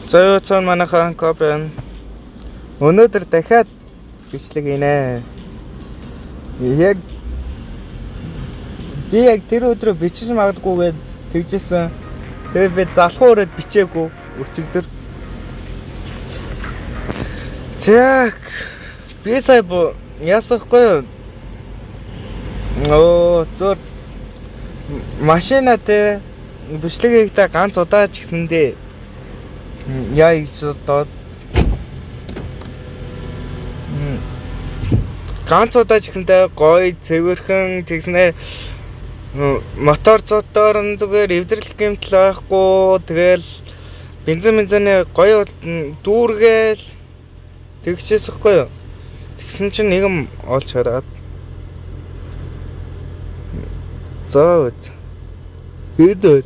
За юу цаана манайхан Кобран. Өнөөдөр дахиад бичлэг хийнэ. Яг би яг тэр өдрөө бичиж магадгүйгээд тэгжсэн. Тэгээ би залхуу өрөөд бичээгүй өчигдөр. За би сая яасахгүй юу? Оо зөөр машина те бичлэг хийхдээ ганц удаа ч гэсэндээ яа гэж бодоод ганц удаа ч гэсэндээ гоё цэвэрхэн тэгснээр мотор зотоор нь зүгээр эвдрэл гэмтэл байхгүй тэгэл бензин бензиний гоё дүүргээл тэгчээсэхгүй юу. Тэгсэн чинь нэгэн олж хараад за үз. Хэд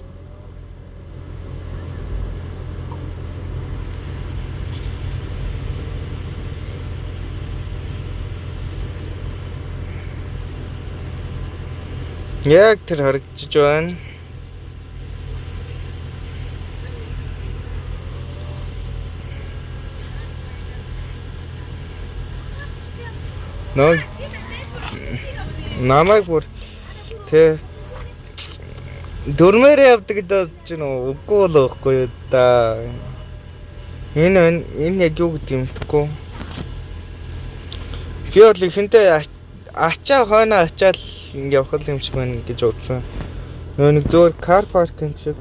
яг тэр харагдчих байна. Нөө намайг бүр тэ дөрмээр явдаг гэдэг чинь үгүй л байхгүй юу да. Энэ энэ яг юу гэдэг юм мэдэхгүй. Би бол ихэнтэй ачаа хойно ачаал ингэ явах юм шиг байна гэж бодсон. Нөө нэг зөөр car park юм шиг.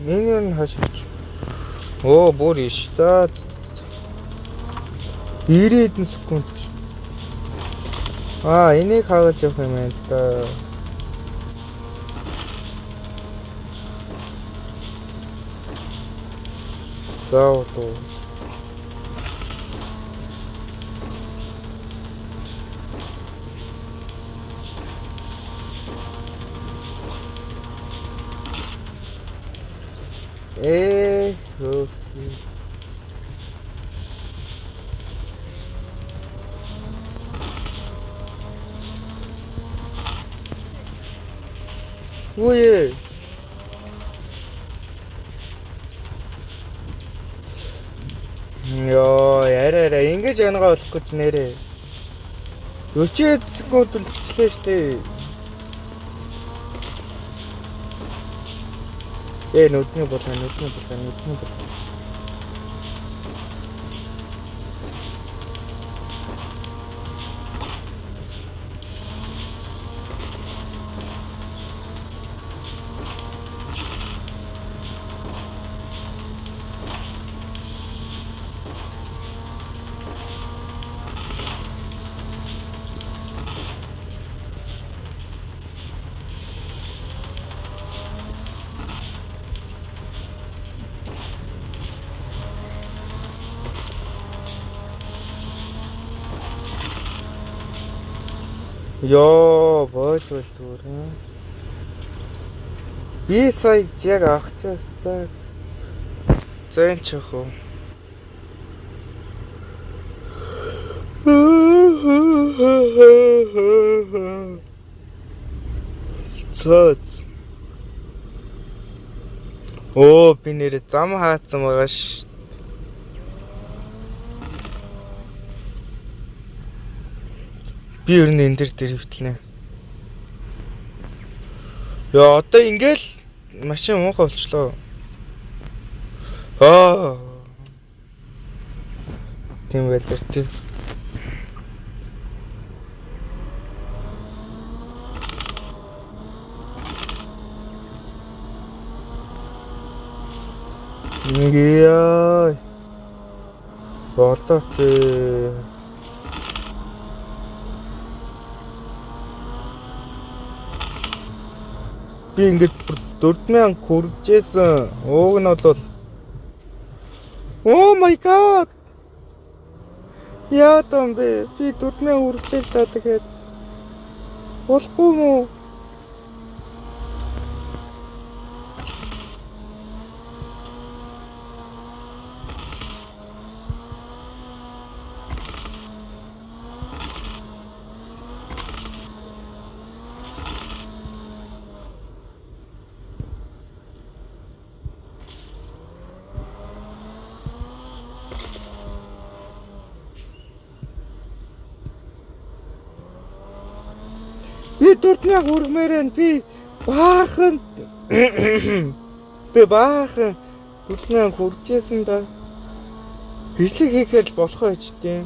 Энэ нь хаш. Оо бүр иш. За 90 хэдэн секунд гэж. Аа энийг хагалж явах юм байна л да. За одоо Үе. Йоо, арай арай ингэж янагаа болохгүй ч нэрээ. 40 секунд үлдчихлээ штэ. Нүдний булгаа, нүдний булгаа, нүдний булгаа. Йоо, болж бол зүгээр. Би сая яг авахчаас за за энэ ч яах вэ? За. Оо, би нэрээ зам хаацсан байгаа ш. Би ер нь энэ дээр хөвтлэнэ. Яа, одоо ингээл машин муухай болчлоо. Аа. Тийм байлэр тийм. Ингээ болооч. Би ингээд бүр 4000 хүргэжсэн. Ууг нь бол Oh my god. Яа дам бэ? Би 4000 хүргэжээ л да тэгэхээр болохгүй юм уу? Би 4000 хүрмээр байна. Би баахан 4000 хүрчээсэн да. Бичлэг хийхээр л болох байж тээ.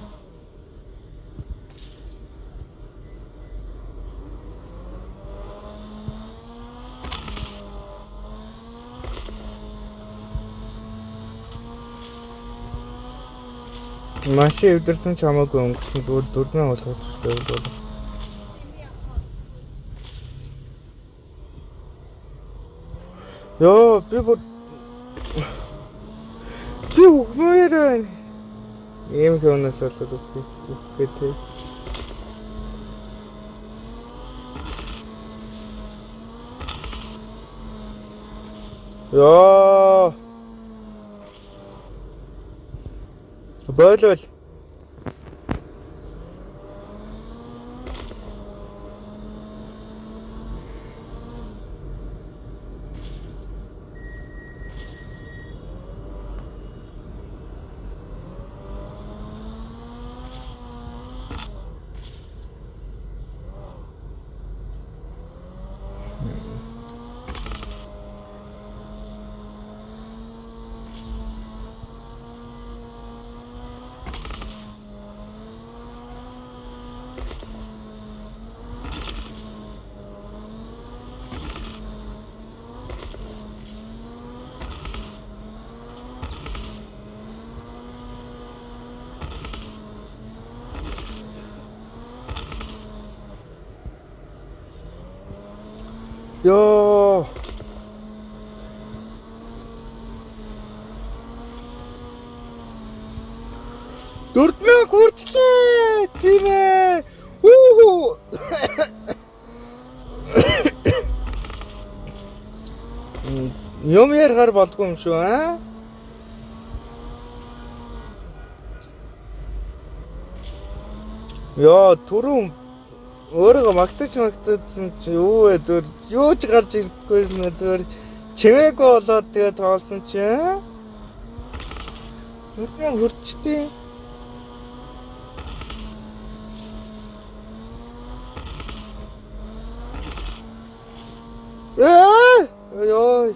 Машин эвдэрсэн ч хамаагүй өнгөрсөн зүгээр 4000 болгож байвал бол. Йоо, би бүр би үхмээр байна. Ийм хүнээс болоод үхэх гэдэг. Йоо. Бойлол. Йоо. Дөрдмөн хүрчлээ. Тийм ээ. Үхүү. Юм ярихаар болдгүй юм шүү, аа? Йоо, түрүүн өөрийгөө магтаж магтаадсан чи юу вэ зөөр юу ч гарч ирдэггүйсэн ээ зөөр чимээгүй болоод тэгээ тоолсон чи 4000 хүрчтэй. Ээ ёо.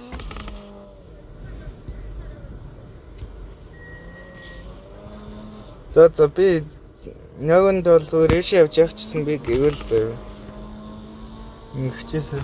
За за би нөгөөнд бол зүгээр ийшээ явж явах чсэн би гэвэл заяа. Ингэчээсээ.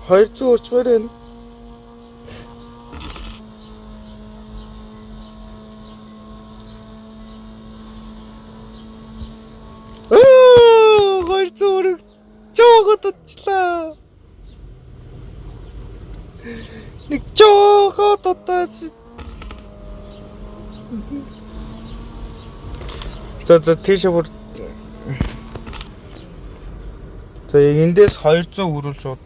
Хоёр зуун өрчмөр байна. Аа, 200 өрөг жоохот утчлаа. Нэг жоохот утаач. За за тийшээ бүр. За яг эндээс 200 өрөөл шууд.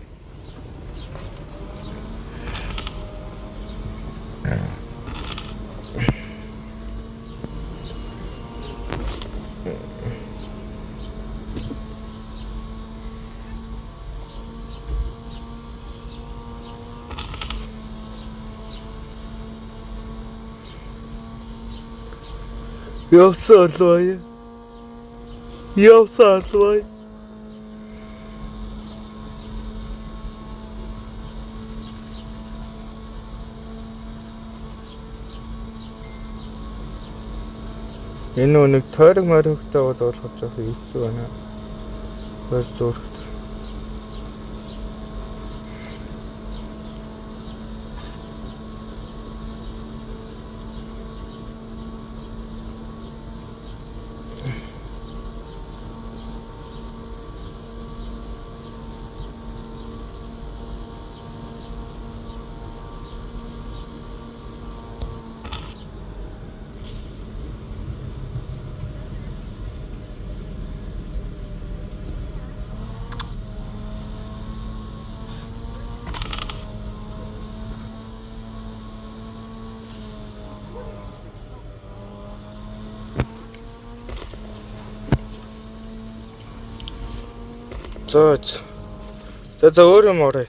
Явсан албай. Явсан албай. Энэ нэг тойрог моригтой бол болохоор жоох хэцүү байна. Хоёр зөөрхт. За. За за өөр юм орё.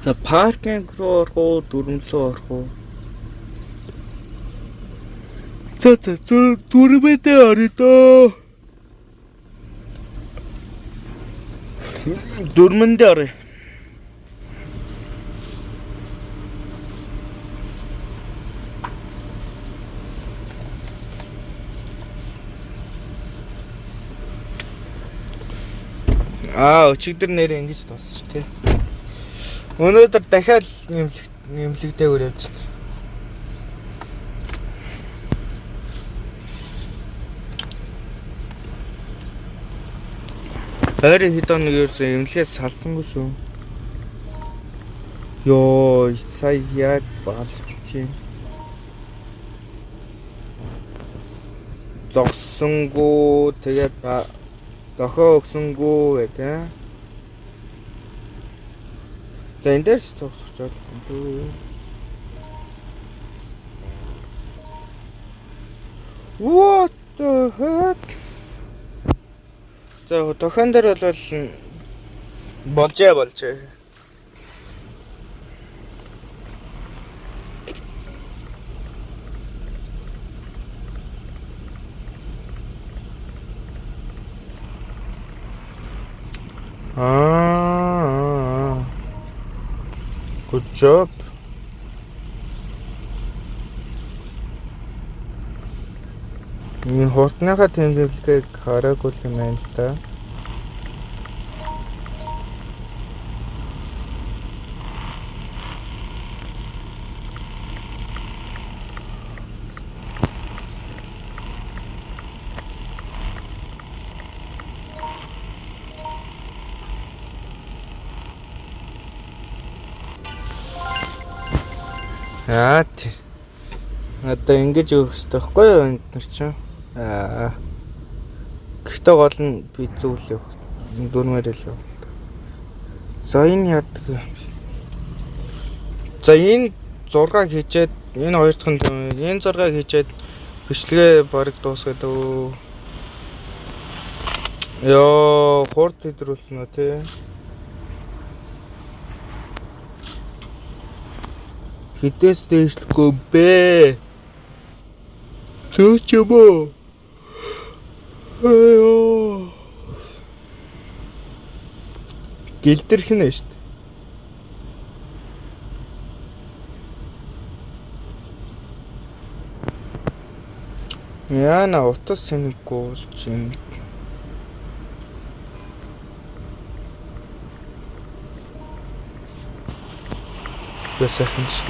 За паркинг руу орох уу, дүрм рүү орох уу? За за дүрмэдээ орё дөө. Дүрмэндээ орё. Аа, өчигдөр нэр ингэж дуусчих тий. Өнөөдөр дахиад нэмлэгтэйгээр явж байна. Ойрын хэд хоног ерөөсөө эмнэлгээс салсангүй шүү. Йоо, сая яг баларч юм. Зогссонгүй, тэгээд дохио өгсөнгүү гэдэг. За энэ дээр ч зогсож ойлгохгүй. What the heck? За дохион дээр бол болжээ. Аа. Good job. Энэ хурдныхаа тэмдэглэгийг хараагүй юм байна л да. Аа тий. Одоо ингэж өгөх хэрэгтэй байхгүй юу энд нар чинь? Аа. Гэхдээ гол нь би зөв л явах. Дүрмээр л явах л та. За энэ яадаг юм. За энэ 6 хийчээд энэ хоёр дахь нь энэ 6 хийчээд бичлэгээ бараг дуусгаад өө. Йоо, хурд хэдрүүлсэн үү тий? Хідээс дээшлэхгүй бэ? Төөч юм уу? Аяа. Гэлдэрх нь шүү дээ. Яна утас сэнэхгүй болж юм. Сайхан шиг.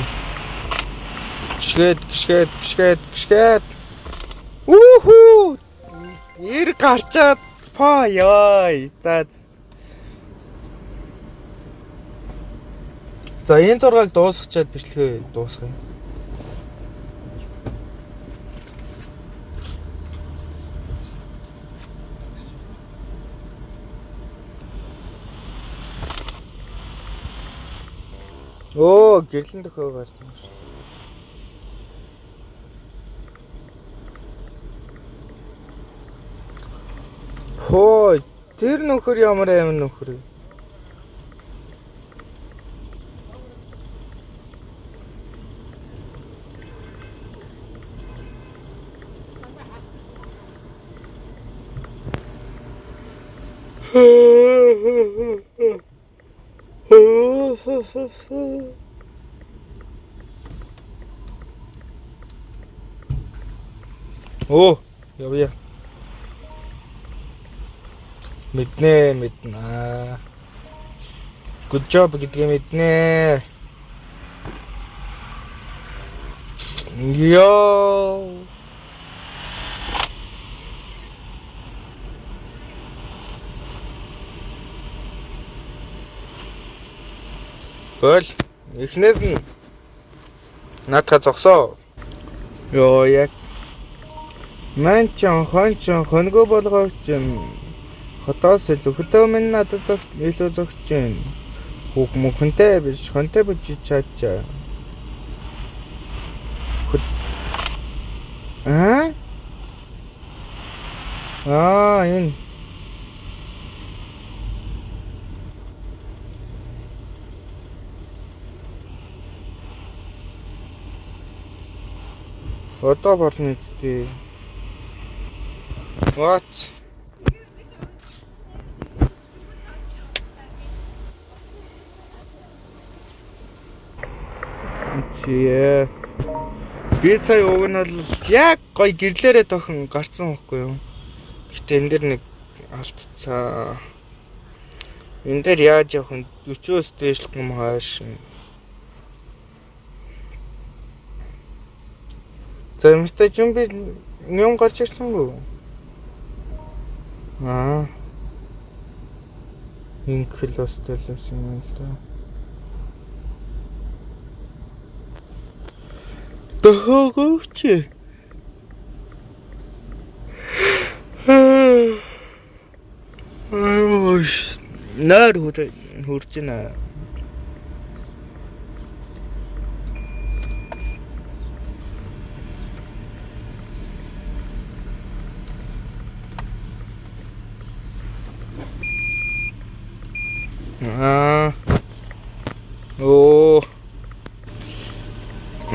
Гიშгээд. Үхүү! Ир гарчаад па яа. За. За энэ зургийг дуусгачаад бичлэгээ дуусгая. Оо, гэрлэн дохио гарсан шүү. Хоо, тэр нөхөр ямар амин нөхөр вэ? Оо, явъя. Мэднэ. Good job гэдгээ мэднэ. Йоо. Бол эхнээс нь наадха зогсоо. Йоо яг ман чон хон чон хонго болгооч хотоос илүү хөдөө минь надад илүү зогч байна. Хүүх мөнхөнтэй биш хонтой бич чаачаа. Аа? Аа, энэ одоо болно үсттэй. What? Чи би сая уг нь бол яг гоё гэрлээрээ тохин гарцсан байхгүй юу? Гэтэ энэ дэр нэг алдцаа. Энэ дээр яаж явах вэ? 40-оос дээшлэх юм хааш. За юмтай ч юм би юм гарч ирсэнгүй. Аа. Инхэл бас төлөвсөн юм л да. Тохогооч. Нойр хурж байна. Аа. Оо.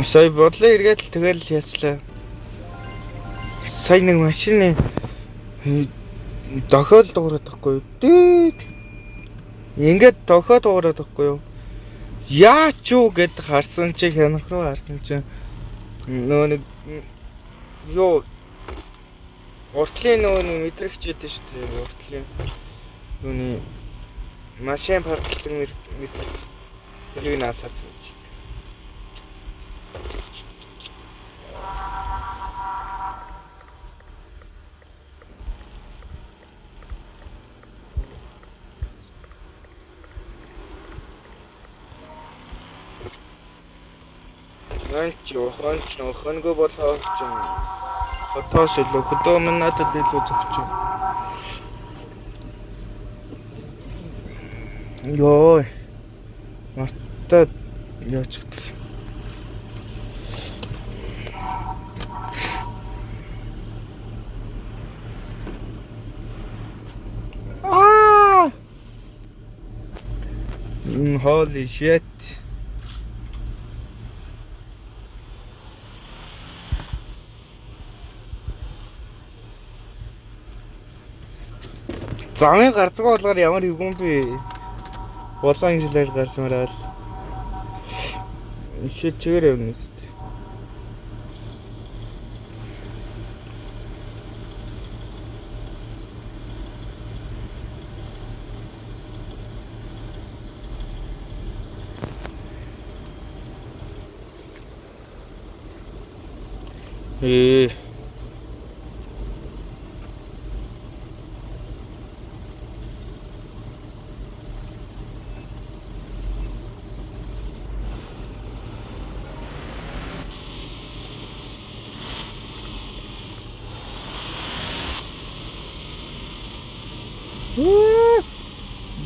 Сая бодлоо эргээд л тэгэл яцлаа. Сая нэг машины дохиол дуурайд байхгүй юу? Дээд. Ингээд дохио дуурайд байхгүй юу? Яач юу гэд харсан чи хянах руу харсан чи нөө нэг юу уртлын нөө нэг мэдрэгч байдаг шүү дээ. Уртлын юуны машин паркладаг мэдрэг тэрийг наасаасан гэж. Онч онч хөнгө болооч. Хотоос илүү хөдөө минь надад илүү зөгч. Йой. Мартаа яач гэдэг. Аа! Holy shit. Замын гарцгаа болгоор ямар юм бэ? Улаан жилээр гарч мараал. Ишээ чигээр явна үст.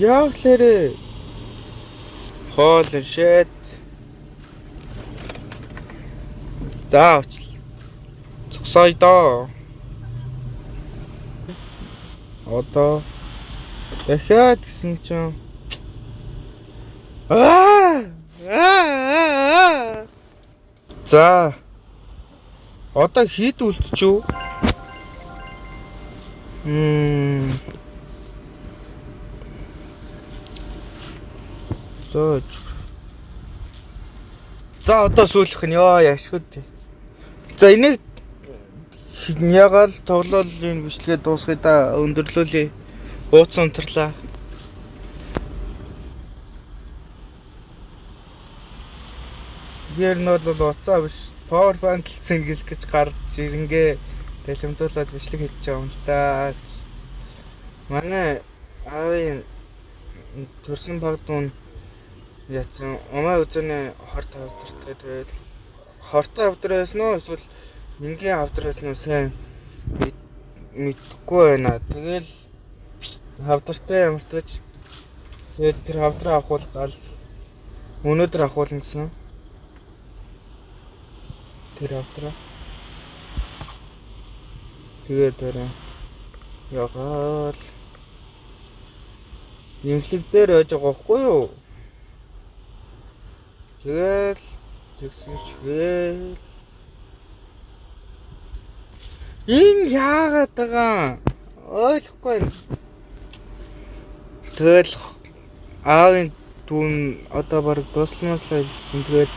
Яг лэрээ. Holy shit. За очил. Зогсоё доо. Одоо дахиад гэсэн чинь аа. За. Одоо хэд үлдчихв? За. За одоо сүүлэх нь ёо яшгүй. За энийг ягаал тоглоол энэ бичлэгээ дуусгая да, өндөрлүүлье. Ууц унтарлаа. Би ер нь бол уцаа биш power bank цэнгэлэх гэж гарч ирэнгээ далимдуулаад бичлэг хийж байгаа юм л да. Манай аавын төрсөн баг дүүн яцсан умаа үзэний хорт хавдартай, тэгээд хортой хавдар байсан уу эсвэл энгийн хавдар байсан уу сайн мэдэхгүй байна. Тэгэл хавдартай ямартаж тэгээд тэр хавдраа авах бол гал өнөөдөр авах болно гэсэн. Тэр хавдраа. Тэгээд тэрэ Ягаал имлэг дээр байж байгаа байхгүй юу? Тэгэл тэгсэн шигээл энэ яагаад байгаа ойлгохгүй байна. Тэгэл аавын дүүн одоо баг дуслмааслаа хэлсэн. Тэгээд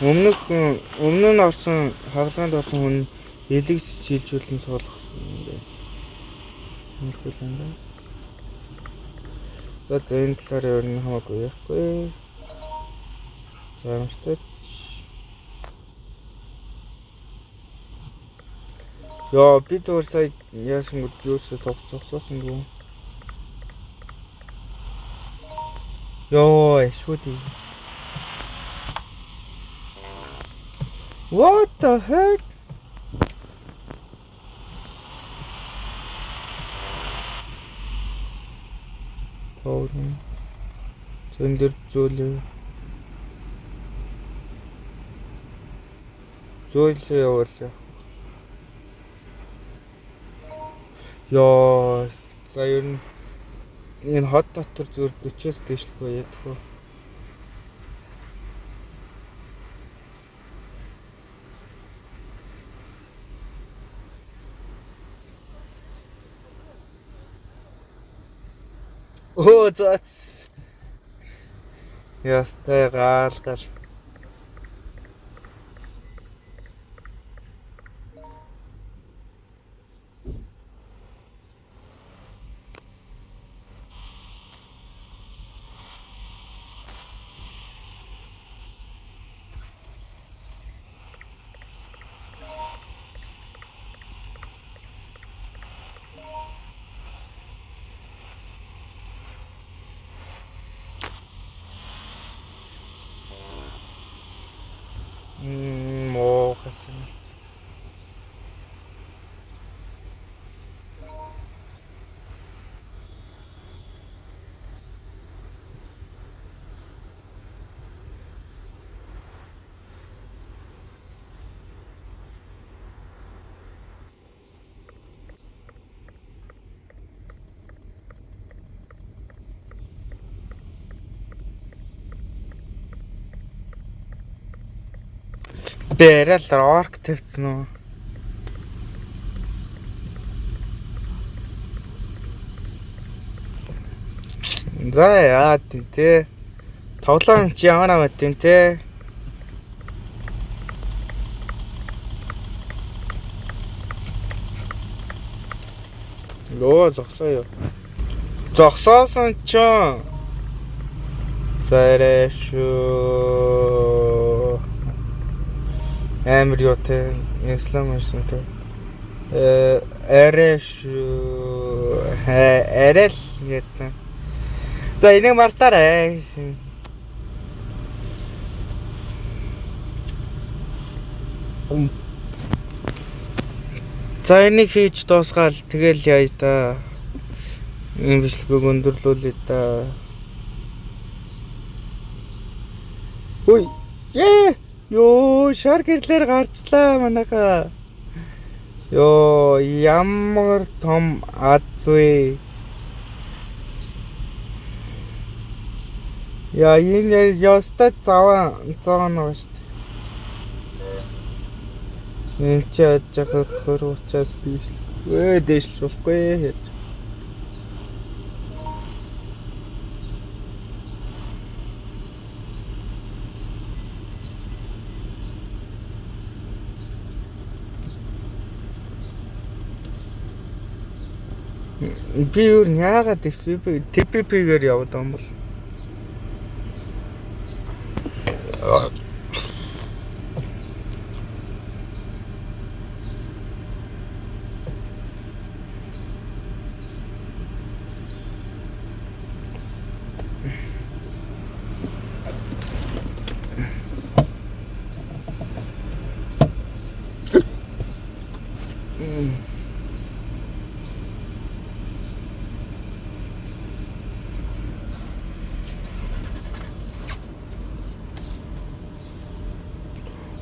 өмнө нь орсон хагалгаанд орсон хүн элэг шилжүүлэн суулгасан юм байна. Иймэрхүү юм да. За за энэ талаар ер нь хамаагүй ярихгүй. За ямартай ч Йоо би зүгээр сая яасан гэд юусоо зогсоосонгүй. Йоо шүү дээ. What the heck? Тоорн. Зөндөр зүйлээ. Зүйлээ явуул яах. Йоо за ер нь энэ хот дотор зүгээр 40-оос дээшлэхгүй ядах уу. Өө за. Ястай гал гал. Муухайсан. Би арай л орк тавьсан уу? За яа тий. Тоглоом чи ямар амт юм те? Лөө зогсоо юу. Зогсоосон ч за арай шүү. Амар юу те. Ислам байсан те. Арай шүү. Арай л гэсэн. За энийг мартаарай. За энийг хийж дуусгаал тэгэл яая та. Энэ бичлэгийг өндөрлүүлье та. Үй. Ээ. Йоо, шар гэрлэр гарчлаа манайхаа. Йоо, ямар том аз вэ? Яа, энэ ёстой заваа нэг шүү дээ. Энэ чи яаж яхад ухраас дээшлэх. Дээшлж болохгүй яаж. Би юу яагаад TPP-гээр яваад байгаа юм бол?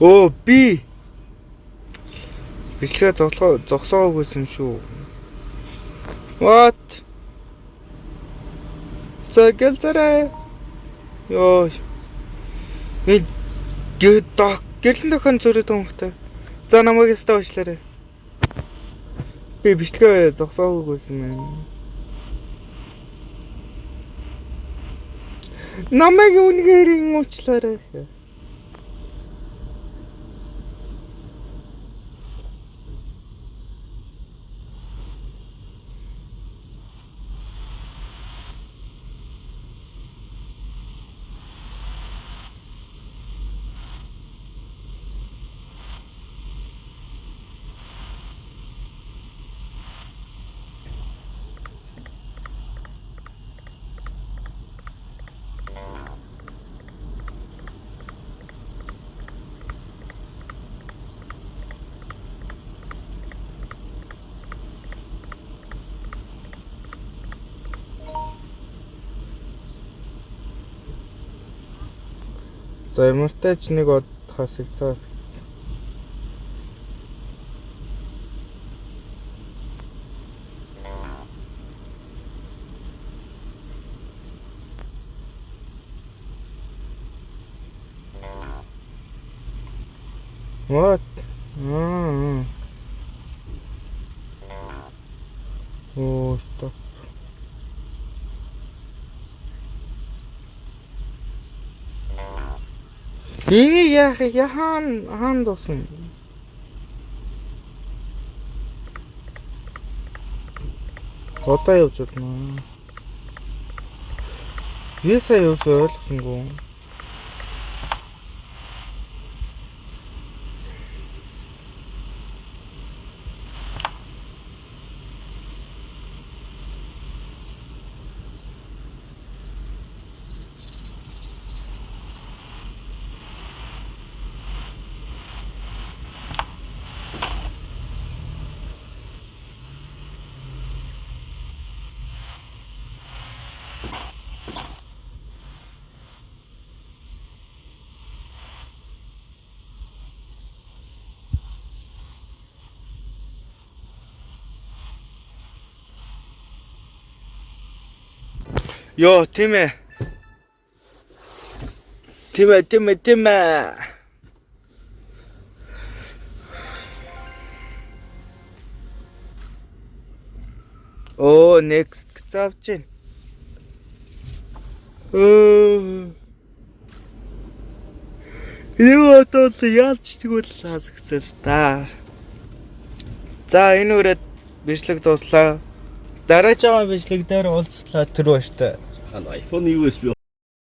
Оо би бичлэгээ зогсоогүйсэн шүү. What? За гэлзэрэ. Йоо. Энэ гэр гэрлэн дохон зөрөөд байгаа юм. За намайг өстө уучлаарай. Би бичлэгээ зогсоогүйсэн юм. Намайг үнэхээр ин уучлаарай. За ямартай ч нэг од хасагцаа хасагдсан. What? Аа. Оо, stop. Энийг яах яхан хаан зогсон. Одоо явж болно. Би сая ерөөсөө ойлгосонгүй. Йоо, тийм ээ. Тийм ээ, тийм ээ, тийм ээ. Оо, next гэж авч байна. Өө. Энэ одоо ялч тэгвэл хасагцал та. За, энэ үрээд бичлэг дууслаа. Дараагийн бичлэг дээр уулзлаа, тэр баяртай. iPhone USB